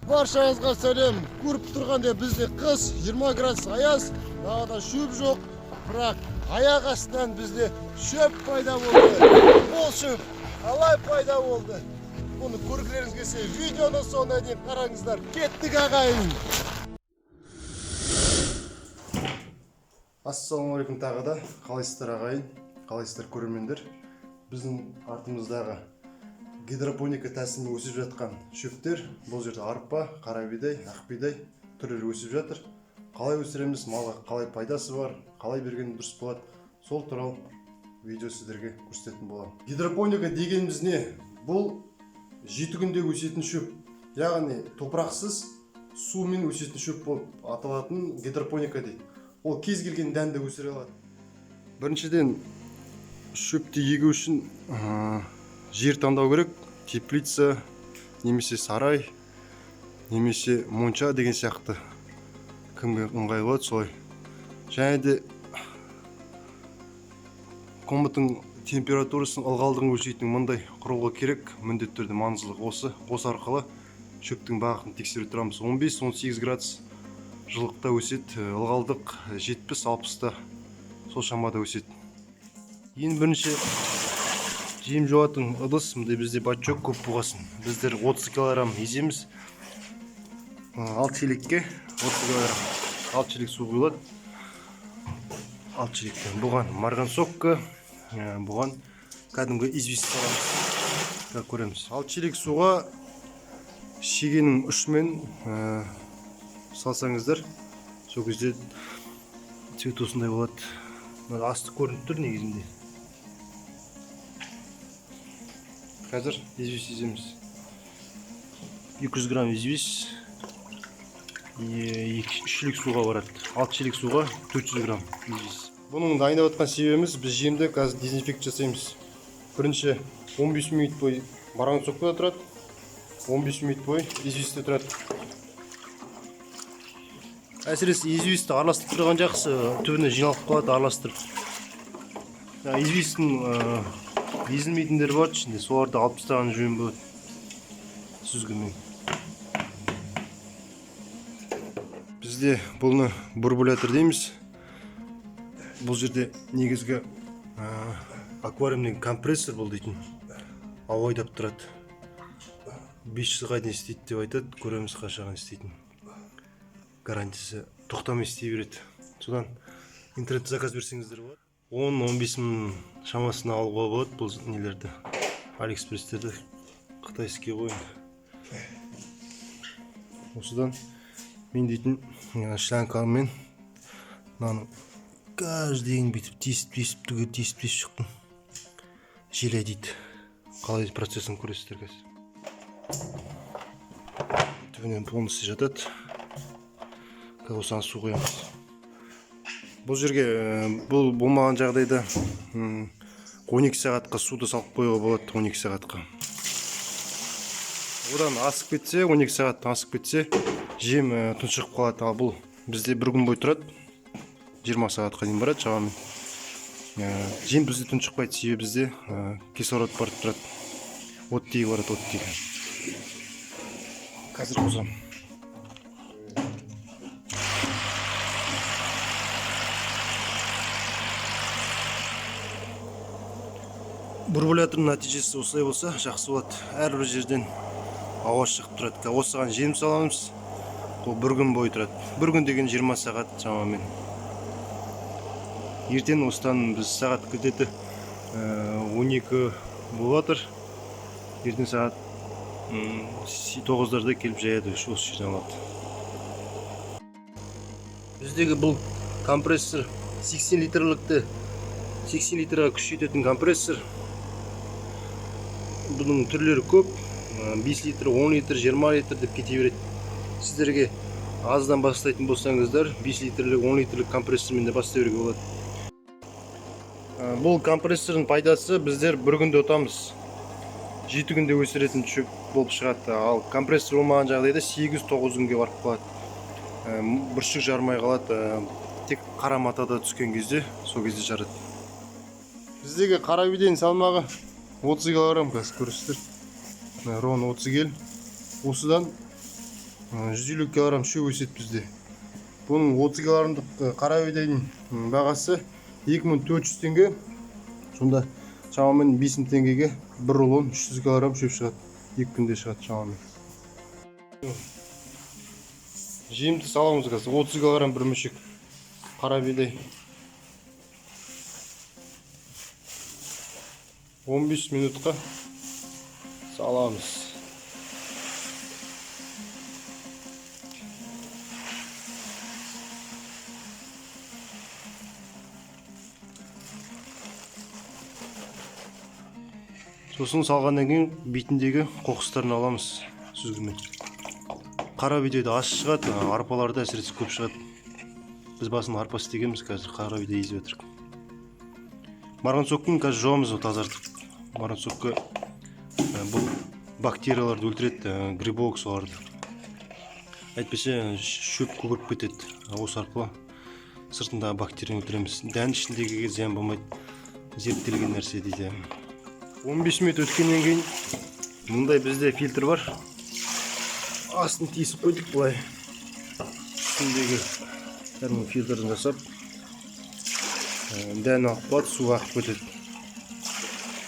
Баршаңызға сәлем. Көріп тұрғандай бізде қыс, 20 градус аяз, далада шөп жоқ, бірақ аяқ астынан бізде шөп пайда болды. Бұл шөп қалай пайда болды? Бұны көргілеріңіз келсе, видеоны соңына дейін қараңыздар. Кеттік, ағайын. Ассалаумағалейкум тағы да. Қалайсыздар, ағайын? Қалайсыздар, көрермендер? Біздің артымыздағы гидропоника тәсілімен өсіп жатқан шөптер, бұл жерде арпа, қара бидай, ақ бидай түрлері өсіп жатыр. Қалай өсіреміз, малға қалай пайдасы бар, қалай берген дұрыс болады, сол туралы видео сіздерге көрсететін боламын. Гидропоника дегеніміз не? Бұл 7 күнде өсетін шөп, яғни топырақсыз сумен өсетін шөп болып аталатын гидропоника дейді. Ол кез келген дәнді өсіре алады. Біріншіден, шөпті егу үшін жер таңдау керек. Теплица немесе сарай немесе монша деген сияқты, кімге ыңғайлы болады солай. Және де комнатаның температурасын, ылғалдығын өлшейтін мындай құрылғы керек міндетті түрде. Маңыздылығы осы арқылы шөптің бағытын тексеріп тұрамыз. 15-18 градус жылылықта өседі, ылғалдық 70-60-та, сол шамада өседі. Ең бірінші жем жуатын ыдыс мындай бізде бачок көп болғасын, біздер 30 килограмм еземіз. 6 шелекке 30 килограмм, 6 шелек су құйылады 6 шелектен. Бұған марганцовка, бұған кәдімгі известь саламыз. Қазір көреміз. 6 шелек суға шегенің ұшымен салсаңыздар, сол кезде цвет осындай болады. Мына асты көрініп тұр негізінде. Қазір известь еземіз. 200 грамм известь 2-3 шелек суға барады. 6 шелек суға 400 грамм известь. Бұның дайындап жатқан себебіміз, біз жемді қазір дезинфекция жасаймыз. Бірінші 15 минут бойы марганцовкада тұрады, 15 минут бойы известьте тұрады. Әсіресе известті араластырып тұрған жақсы, түбіне жиналып қалады араластырып. Известің езілмейтіндері бар ішінде, соларды алып тастаған жөн болады сүзгімен. Бізде бұны бурбулятор дейміз. Бұл жерде негізгі аквариумный компрессор бұл дейтін, ауа айдап тұрады. 5 жылға дейін істейді деп айтады, көреміз қашан істейтінін. Гарантиясы тоқтамай істей береді. Содан интернетте заказ берсеңіздер болады, 10-15 мың шамасына алуға болады бұл нелерді, Алиэкспресстерде, китайский ғой енді. Осыдан мен дейтін шлангымен мынаның каждыйын бүйтіп тесіп тесіп, түгел тесіп тесіп шықтым. Жел айдайды. Қалай процесін көресіздер қазір. Түбінен полностью жатады. Қазір осыған су құямыз бұл жерге. Бұл болмаған жағдайда 12 сағатқа суды салып қоюға болады. 12 сағатқа, одан асып кетсе, 12 сағаттан асып кетсе, жем тұншығып қалады. Ал бұл бізде бір күн бойы тұрады, 20 сағатқа дейін барады шамамен. Жем бізде тұншықпайды, себебі бізде кислород барып тұрады, оттегі барады, оттегі. Қазір қосамын. Бурбулятордың нәтижесі осылай болса, жақсы болады. Әрбір жерден ауа шығып тұрады. Осыған жем саламыз, ол бір күн бойы тұрады. Бір күн деген 20 сағат шамамен. Ертең осыдан біз сағат где-то 12 болып жатыр, ертең сағат 9-дарда келіп жаяды, осы жерден алады. Біздегі бұл компрессор 80 литрлікті, 80 литрға күш жететін компрессор. Бұның түрлері көп: 5 литр, 10 литр, 20 литр деп кете береді. Сіздерге аздан бастайтын болсаңыздар, 5 литрлік, 10 литрлік компрессормен де бастай беруге болады. Бұл компрессордың пайдасы, біздер бір күнде ұтамыз, 7 күнде өсіретін шөп болып шығады. Ал компрессор болмаған жағдайда 8-9 күнге барып қалады. Бүршік жармай қалады, тек қара матада түскен кезде, сол кезде жарады. Біздегі қара бидайдың салмағы 30 килограмм, қазір көресіздер. Мына ровно 30 келі. Осыдан 150 килограмм шөп өседі бізде. Бұның 30 килограммдық қара бидайдың бағасы 2400 теңге. Сонда шамамен 5000 теңгеге бір рулон 300 килограмм шөп шығады. 2 күнде шығады шамамен. Жемді саламыз қазір. 30 килограмм бір мешек қара бидай. 15 минутқа саламыз. Сосын салғаннан кейін бетіндегі қоқыстарын аламыз сүзгімен. Қара бидайды аз шығады, арпаларда әсіресе көп шығады. Біз басын арпа істегенбіз, қазір қара бидай езіп жатырмық. Марганцовканы қазір жуамыз, тазартып. Марганцовка бұл бактерияларды өлтіреді, грибок соларды. Әйтпесе шөп көгеріп кетеді. Осы арқылы сыртындағы бактерияны өлтіреміз. Дән ішіндегіге зиян болмайды. Зерттелген нәрсе дейді. 15 минут өткеннен кейін мындай бізде фильтр бар. Астын тесіп қойдық былай. Үстіндегі кәдімгі фильтрін жасап, дән ағып қалады, су ағып кетеді.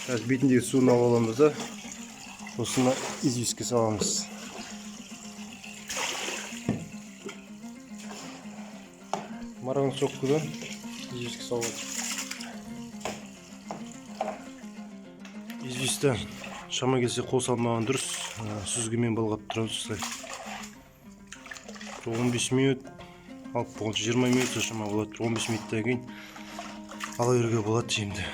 Қазір бетіндегі суын алып аламыз да, осыны известке саламыз. Марганцовкадан известке салып жатыр. Известті шама келсе қол салмаған дұрыс, сүзгімен былғап тұрамыз осылай. Бір 15 минут алып болғанша 20 минут шама болады. 15 минуттан кейін ала беруге болады жемді.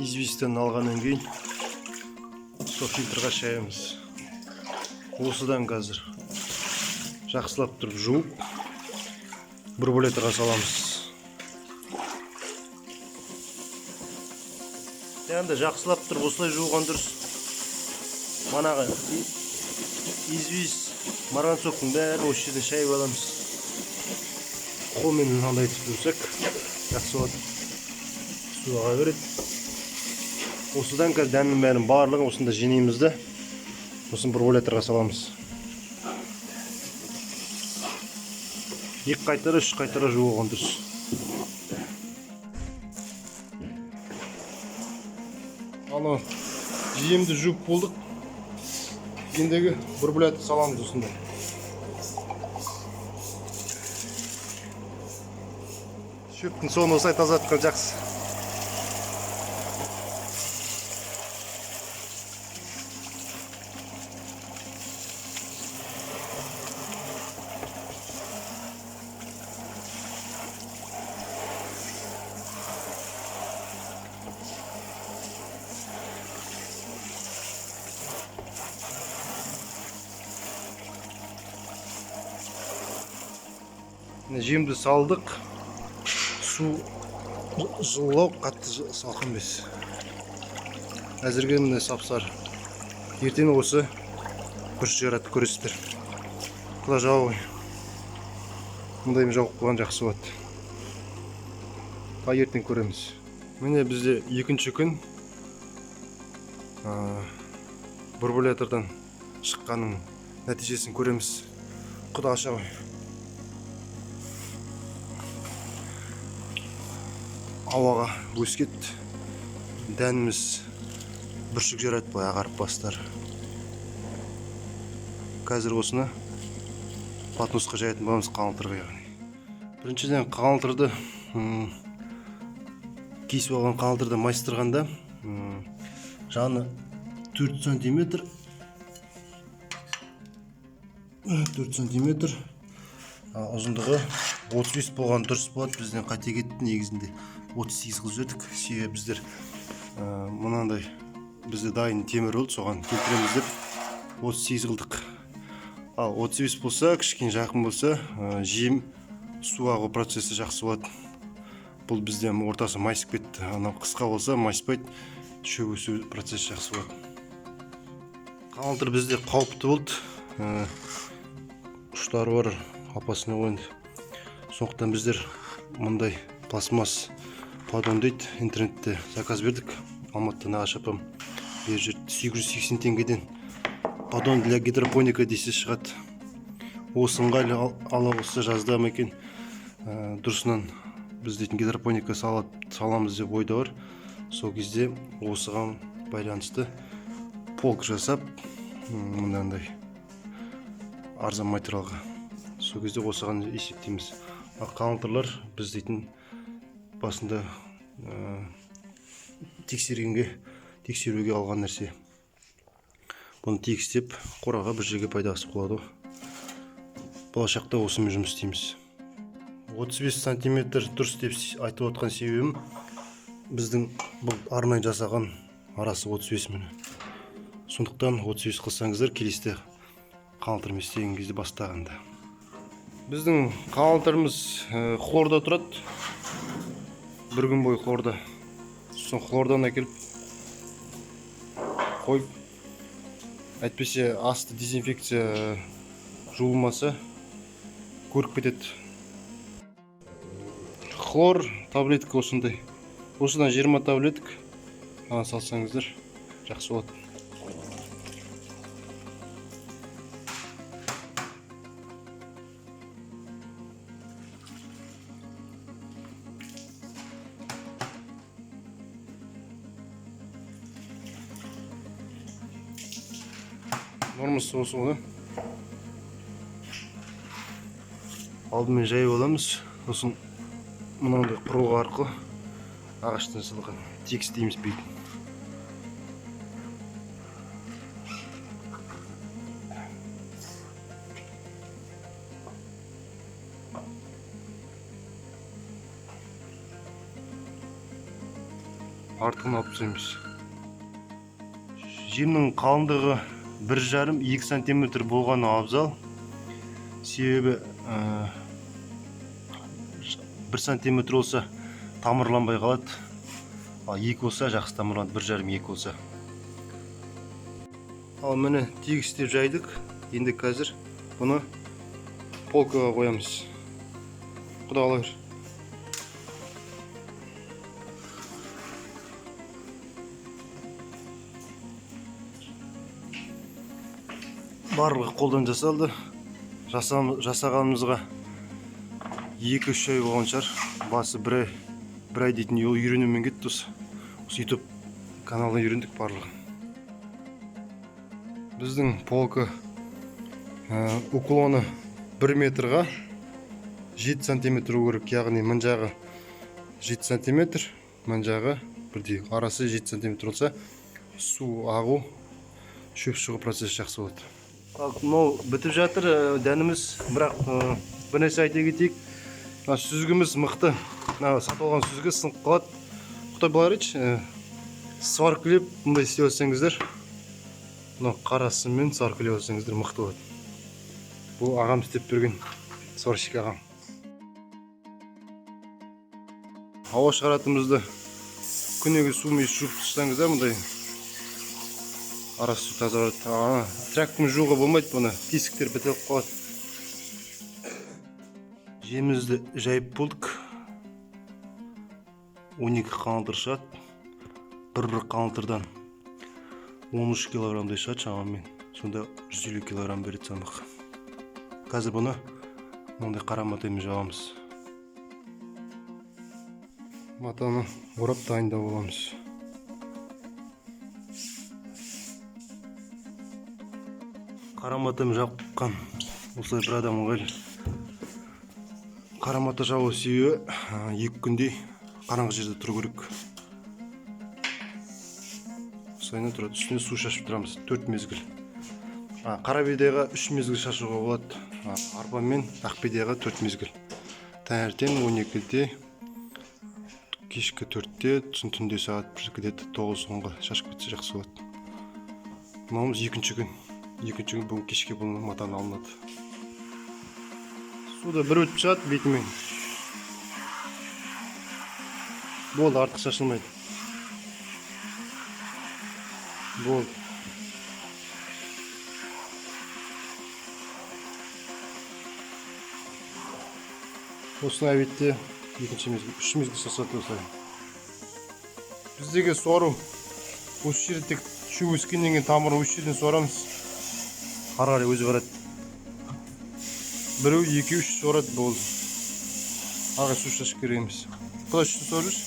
Известен алғаннан кейін сол фильтрға шаямыз. Осыдан қазір жақсылап тұрып жуып бурбуляторға саламыз. Дәнді жақсылап тұрып осылай жуған дұрыс. Манағы известь, марганцовканың бәрін осы жерден шайып аламыз. Қолмен мынандай етіп жусақ жақсы болады. Су аға береді. Осыдан қазір дәннің бәрін барлығын осында жинаймыз да, сосын бурбуляторға саламыз. 2 қайтара, 3 қайтара жуған дұрыс. Ана жемді жуып болдық. Ендігі бурбулятор саламыз осында. Шөптің соны осылай тазартқан жақсы. Жемді салдық. Су жылылау, қатты салқын емес. Әзірге міне сап-сары. Ертең осы бүршік жаратты көресіздер. Құда жауып қой. Мұндаймен жауып қойған жақсы болады. Та ертең көреміз. Міне бізде екінші күн. Бурбулятордан шыққанның нәтижесін көреміз. Құда аша ғой. Ауаға өсіп кетті. Дәніміз бүршік жарады былай ағарып бастар. Қазір осыны подносқа жаятын боламыз қаңылтырға яғни. Біріншіден қаңылтырды, кесіп алған қаңылтырды майыстырғанда, жаны 4 сантиметр, 4 сантиметр, ұзындығы 35 болған дұрыс болады. Бізден қате кетті негізінде. 38 қылып жібердік. Себебі біздер, мынандай бізде дайын темір болды, соған келтіреміз деп 38 қылдық. Ал 35 болса, кішкене жақын болса, жем су ағу процесі жақсы болады. Бұл бізде ортасы майысып кетті. Анау қысқа болса майыспайды, шөп өсу процесі жақсы болады. Қаңылтыр бізде қауіпті болды. Ұштары бар, опасный ғой енді. Сондықтан біздер мындай пластмасс поддон дейді, интернетте заказ бердік. Алматыдан ағаш апам беріп жіберді. 880 теңгеден Поддон для гидропоника десе шығады. Осы ыңғайлы ала қосса жазда ма екен, дұрысынан біз дейтін гидропоника саламыз деп ойда бар. Сол кезде осыған байланысты полк жасап, мынандай арзан материалға. Сол кезде осыған есептейміз. Ал қаңылтырлар біз дейтін басында тексеруге алған нәрсе. Бұны тегістеп қораға бір жерге пайдасы болады ғой. Болашақта осымен жұмыс істейміз. 35 сантиметр дұрыс деп айтып отқан себебім, біздің бұл арнайы жасаған арасы 35 міне. Сондықтан 35 қылсаңыздар келесіде қаңылтырмен істеген кезде бастағанда. Біздің қаңылтырымыз хлорда тұрады. Бір күн бойы хлорда. Сосын хлордан әкеліп қойып, әйтпесе асты дезинфекция жуылмаса көріп кетеді. Хлор таблетка осындай. Осыдан 20 таблетка ана салсаңыздар жақсы болады. Нормасы осы ғой, да? Алдымен жайып аламыз, сосын мынандай құрылғы арқылы ағаштан жасалған тегістейміз бетін. Артығын алып тастаймыз. Жемнің қалыңдығы бір жарым, екі сантиметр болғаны абзал. Себебі 1 сантиметр болса тамырланбай қалады, ал 2 болса жақсы тамырланады, бір жарым, екі болса. Ал міне тегістеп жайдық. Енді қазір бұны полкаға қоямыз. Құда ала бер. Барлығы қолдан жасалды. Жасағанымызға екі-үш ай болған шығар. Басы бір ай дейтін ел үйренумен кетті осы. Осы YouTube каналдан үйрендік барлығын. Біздің полка уклоны 1 метрға 7 сантиметр болу керек, яғни мын жағы 7 сантиметр, мын жағы бірдей, арасы 7 сантиметр болса, су ағу, шөп шығу процесі жақсы болады. Ал мынау бітіп жатыр дәніміз, бірақ бір нәрсе айта кетейік. Мына сүзгіміз мықты. Мына сатып алған сүзгі сынып қалады. Құдай былай қарайшы сваркілеп мындай істеп алсаңыздар, мынау қара сыммен сваркілеп алсаңыздар мықты болады. Бұл ағам істеп берген, сварщик ағам. Ауа шығаратынымызды күнеге сумен жуып тастаңыздар, мындай арасы су таза барады. Тряпкамен жууға болмайды бұны, тесіктер бітеліп қалады. Жемімізді жайып болдық. 12 қаңылтыр шығады. Бір-бір қаңылтырдан 13 килограммдай шығады шамамен. Сонда 150 килограмм береді салмақ. Қазір бұны мынандай қара матамен жабамыз. Матаны орап дайындап аламыз. Қара матамен жапқан осылай бір адам ыңғайлы. Қара мата жабу себебі 2 күндей қараңғы жерде тұру керек. Осылайынан тұрады. Үстіне су шашып тұрамыз 4 мезгіл. Қара бидайға 3 мезгіл шашуға болады. Арпа мен ақ бидайға 4 мезгіл. Таңертең он екіде, кешкі төртте, сосын түнде сағат бір где-то тоғыз онға шашып кетсе жақсы болады. Мынауымыз екінші күн. Екінші күн бүгін кешке бұл матаны алынады. Суда бір өтіп шығады бетімен. Болды, артық шашылмайды. Болды. Осылай бетте екінші мезгіл, үш мезгіл шашады осылай. Біздегі суару осы жерде тек шөп өскеннен кейін тамырын осы жерден суарамыз. Ары қарай өзі барады. Біреу, екі, үш суарады, болды. Ары қарай су шашу керек емес. Құдай үстін суарып жүрші.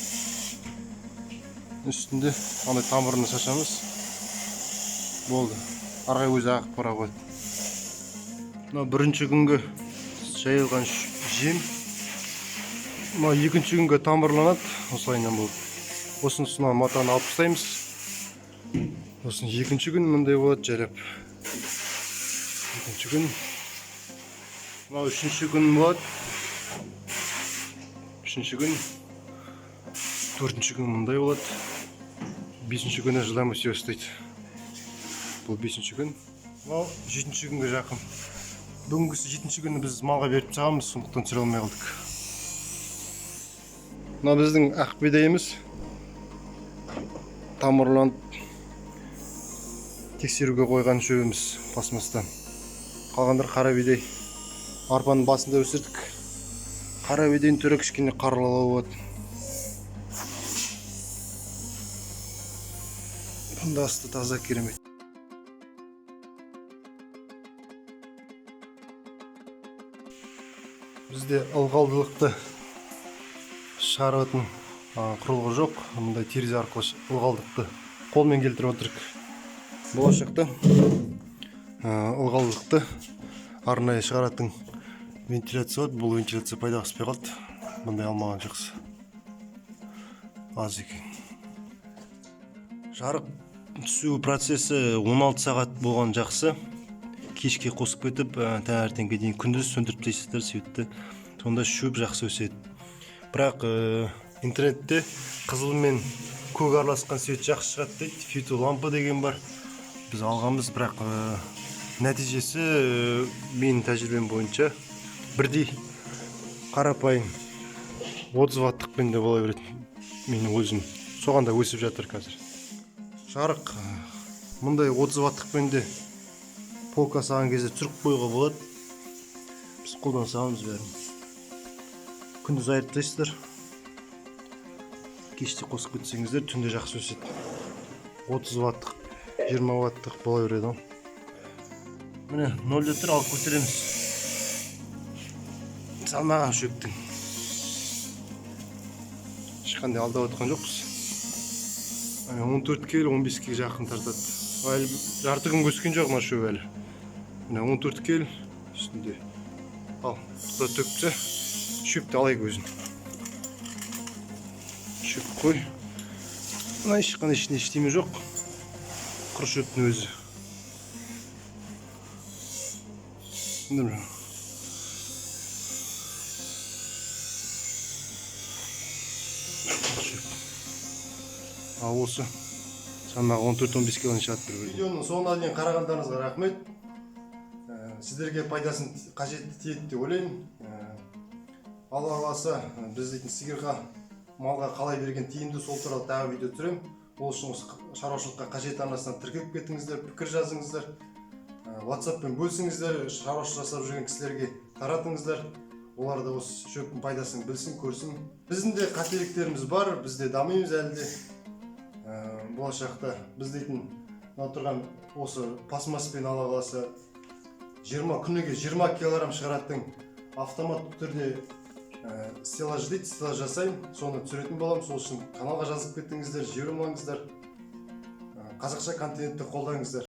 Үстінде андай тамырын шашамыз. Болды. Ары қарай өзі ағып бара қояды. Мынау бірінші күнгі жайылған жем. Мынау екінші күнгі тамырланады, осылайынан болып. Осының үстіне матаны алып тастаймыз. Сосын екінші күн мындай болады жайлап. Екінші күн. Мынау үшінші күн болады. Үшінші күн. Төртінші күн мындай болады. Бесінші күні жылдам өсе бастайды. Бұл бесінші күн. Мынау жетінші күнге жақын. Бүгінгісі жетінші күні біз малға беріп тастағанбыз, сондықтан түсіре алмай қалдық. Мынау біздің ақ бидайымыз. Тамырланып тексеруге қойған шөбіміз пластмастан. Қалғандар қара бидай. Арпаның басында өсірдік. Қара бидайдың түрі кішкене қарлылау болады. Бұнда асты таза, керемет. Бізде ылғалдылықты шығаратын құрылғы жоқ. Мындай терезе арқылы ылғалдықты қолмен келтіріп отырық. Болашақта ылғалдылықты арнайы шығаратын вентиляция болады. Бұл вентиляция пайдаға аспай қалды. Бұндай алмаған жақсы. Аз екен. Жарық түсу процесі 16 сағат болған жақсы. Кешке қосып кетіп, таңертеңге дейін күндіз сөндіріп тастайсыздар светті. Сонда шөп жақсы өседі. Бірақ интернетте қызыл мен көк араласқан свет жақсы шығады дейді. Фитолампа деген бар. Біз алғанбыз, бірақ нәтижесі менің тәжірибем бойынша бірдей қарапайым 30 ваттықпен де бола береді. Мен өзім соған да өсіп жатыр қазір. Жарық мындай 30 ваттықпен де полка салған кезде түсіріп қоюға болады. Біз қолдан саламыз бәрін. Күндіз айырып тастайсыздар. Кеште қосып кетсеңіздер түнде жақсы өседі. 30 ваттық, 20 ваттық бола береді ғой. Міне 0 литр алып көтереміз. Салмаған шөптің. Ешқандай алдап отқан жоқпыз. Міне 14 келі, 15 келі жақын тартады. Әлі жарты күн өскен жоқ мына шөп әлі. Міне 14 келі үстінде. Ал, тұта төкті. Шөпті алайық өзін. Шөп қой. Мына ешқандай ішінде ештеме жоқ. Құр шөптің өзі. Міне. Шөп. Ал осы салмағы 14-15 килоны шығады бір бірден. Видеоның соңына дейін қарағандарыңызға рахмет. Сіздерге пайдасын қажетті тиеді деп ойлаймын. Алла қаласа, біз дейтін сиырға, малға қалай берген тиімді, сол туралы тағы видео түсіремін. Ол үшін осы шаруашылыққа қажет арнасынан тіркеліп кетіңіздер, пікір жазыңыздар, WhatsApp-пен бөлісіңіздер, шаруашылық жасап жүрген кісілерге таратыңыздар. Олар да осы шөптің пайдасын білсін, көрсін. Біздің де қателіктеріміз бар, біз де дамимыз әлі де. Болашақта біз дейтін мына тұрған осы пластмасспен ала қаласа күніге 20 килограмм шығаратын автомат түрде стеллаж дейді, стеллаж жасаймын, соны түсіретін боламын. Сол үшін каналға жазып кетіңіздер, жіберіп алмаңыздар. Қазақша контентті қолдаңыздар.